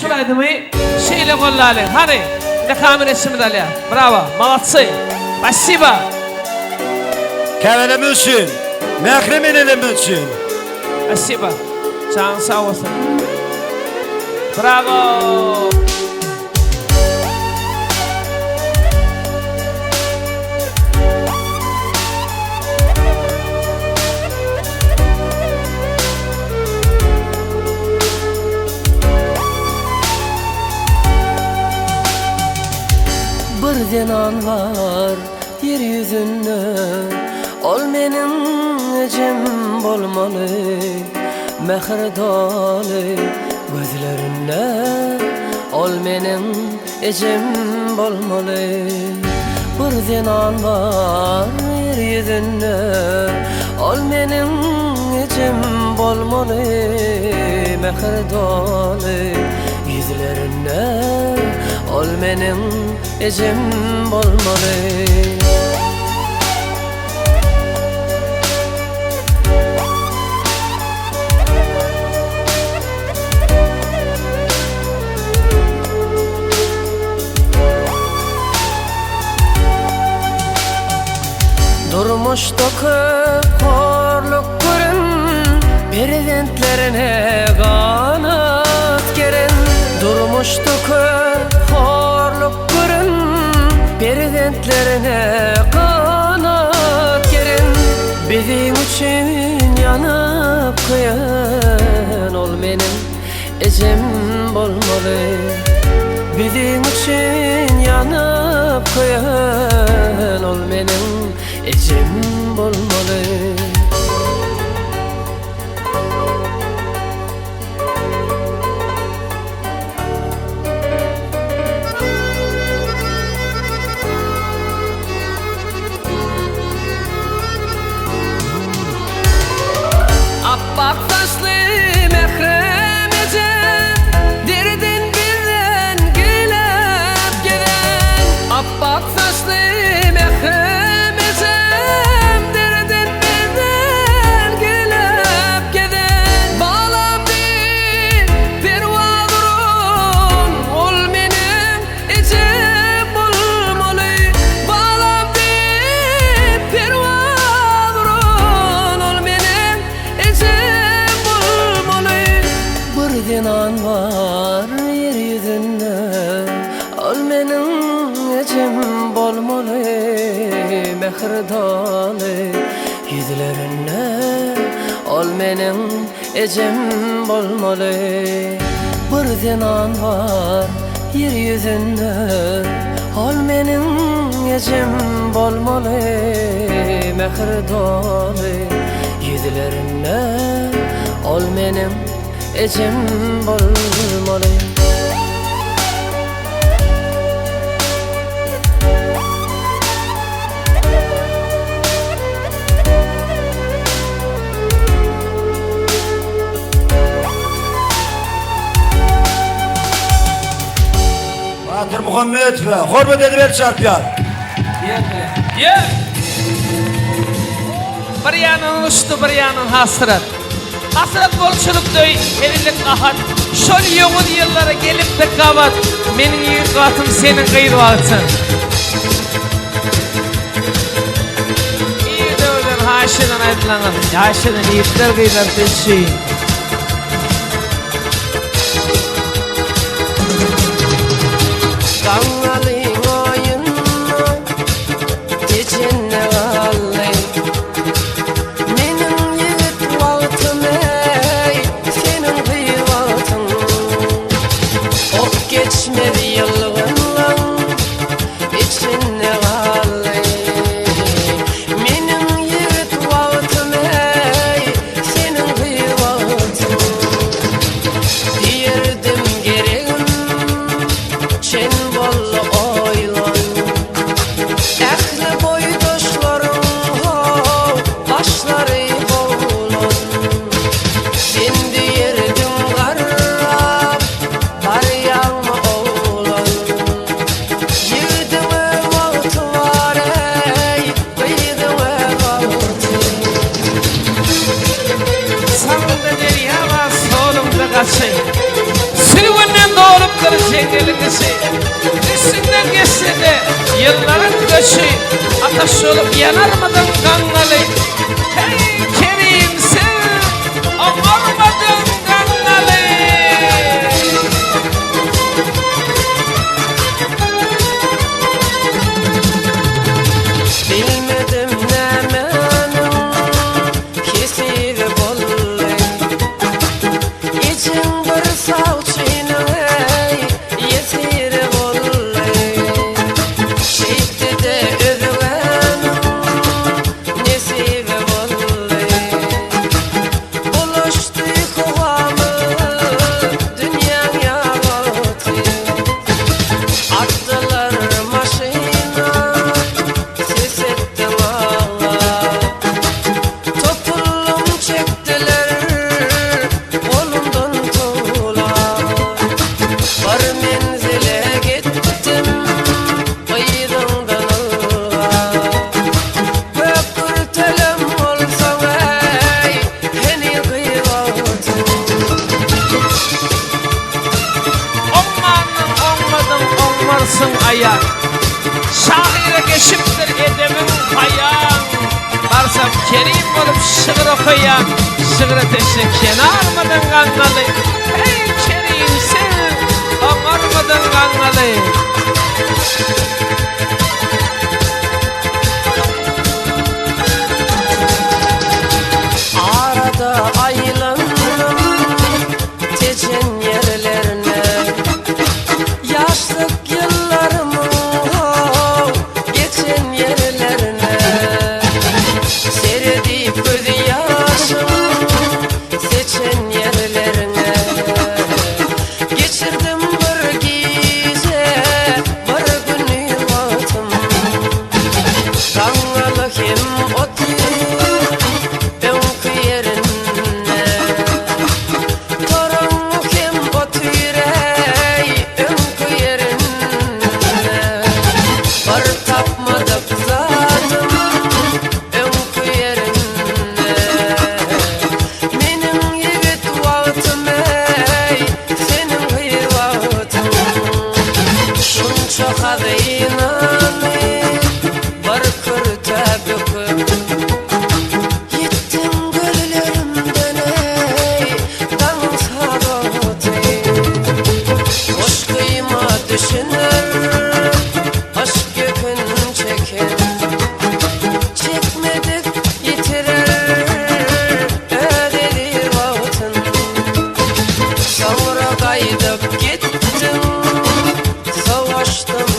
Şul aýdymy şeýle gollalyň. Hany, indi kamera işimizi alýar. Brawo, molodcy. Spasibo. Käbelerimiz üçin, mährem enelerimiz üçin. Spasibo. Janyň sag bolsun. Brawo. Bir zenan bar ýer ýüzünde Ol meniň ejem bolmaly Mähir doly gözlerinde Ol meniň ejem bolmaly Bir zenan bar ýer ýüzünde Ol meniň ejem bolmaly Mähir doly ýüzlerinde Ol meniň ejem bolmaly. Durmuşda köp horluk gören Perzentlerine ganat geren Durmuşda köp horluk gören Perzentlerine ganat geren Biziň üçin ýanyp köýen Ol meniň ejem bolmaly Biziň üçin ýanyp köýen Ol meniň ejem bolmaly. Apbak saçly mährem ejem, Derden bizden gelip gezen. Apbak saçly mährem ejem, Derden bizden gelip gezen. Balam diýip perwaz uran, Ol meniň Ejem bolmaly balam diýip perwaz uran ol meniň ejem bolmaly. Bir zenan bar ýer ýüzünde ol meniň ejem bolmaly mähir doly ýüzlerinde ol meniň Ejem bolmaly bir zenan bar ýer ýüzünde Ol meniň ejem bolmaly mähir doly ýüzlerinde Ol meniň ejem bolmaly. Batyr Muhammedowa hormat edip el çarpýar. Ýer. Bir ýandan uçdy, bir ýandan hasrat. Hasrat bolçulyk döý, hezillik gahat. Şol ýowuz ýyllara gelipdik gabat. Meniň ýigit wagtym, seniň gyz wagtyň. Ir döwürden haýyş eden aýdylaňyz, ýaş eden ýigitler gyzlar siz üçin. Gaňňalyň oýunda Tejende galdy. Meniň ýigit wagtym eý, seniň gyz wagtyň. Ok geçmez ýylgynlaň içinde galdy. Meniň ýigit wagtym eý, seniň gyz wagtyň. Diýerdim geregim, çen boldy oýlan. Ähli boýdaşlaryň how başlary boglan. Sen diýerdiň garrap barýaňmy oglan. kişi. Üstünden geçse-de ýyllaryň göçi, Ataş bolup ýanarmydyň gaňňaly? Heý, Kerim, sen oňarmadyň gaňňaly! Bilmedim nämäniň hesibi boldy. Ejeň bir sawçynyň eý, ýesiri boldy. Şeýtdi-de özgäniň nesibi boldy. Bulaşdy howamyz dünýäň ýagty. Atdylar maşyna, ses etdiň aňa. Topullum çekdiler golumdan towla. Bir menzile gitdim yzyňdan ylga. Gök kürtelem bolsaň eý, heniz gyz wagtyň. Oňmandan oňmadyň, oňmarsyň aýan. Şahyra geçipdir edebiň, haýaň. Barsam Kerim bolup şygyr okaýan, Şygra teşne kenarmydyň gaňňaly? Heý, Kerim, sen oňarmydyň gaňňaly? Arada aýlandym Tejen ýerlerine. Ýaşlyk ýyllarymyň how geçen ýerlerine. Seredip göz ýaşym seçen ýerlerine. Geçirdim bir gije bir güni wagtym. Gaňňaly hem otyr öňki ýerinde. Toraň hem otyr eý öňki ýerinde. Bir tapmadyk zadym öňki ýerinde. Meniň ýigit wagtym eý, seniň gyz wagtyň. Şunça hazynany bir kürtä büküp, Ýitdiň gözlerimden eý, daňyň sabaty. Goşgyma düşüner aşk ýükün çeken. Çekmedik ýitirer öz eziz wagtyn. Soňra gaýdyp gitdiň, savaşdym.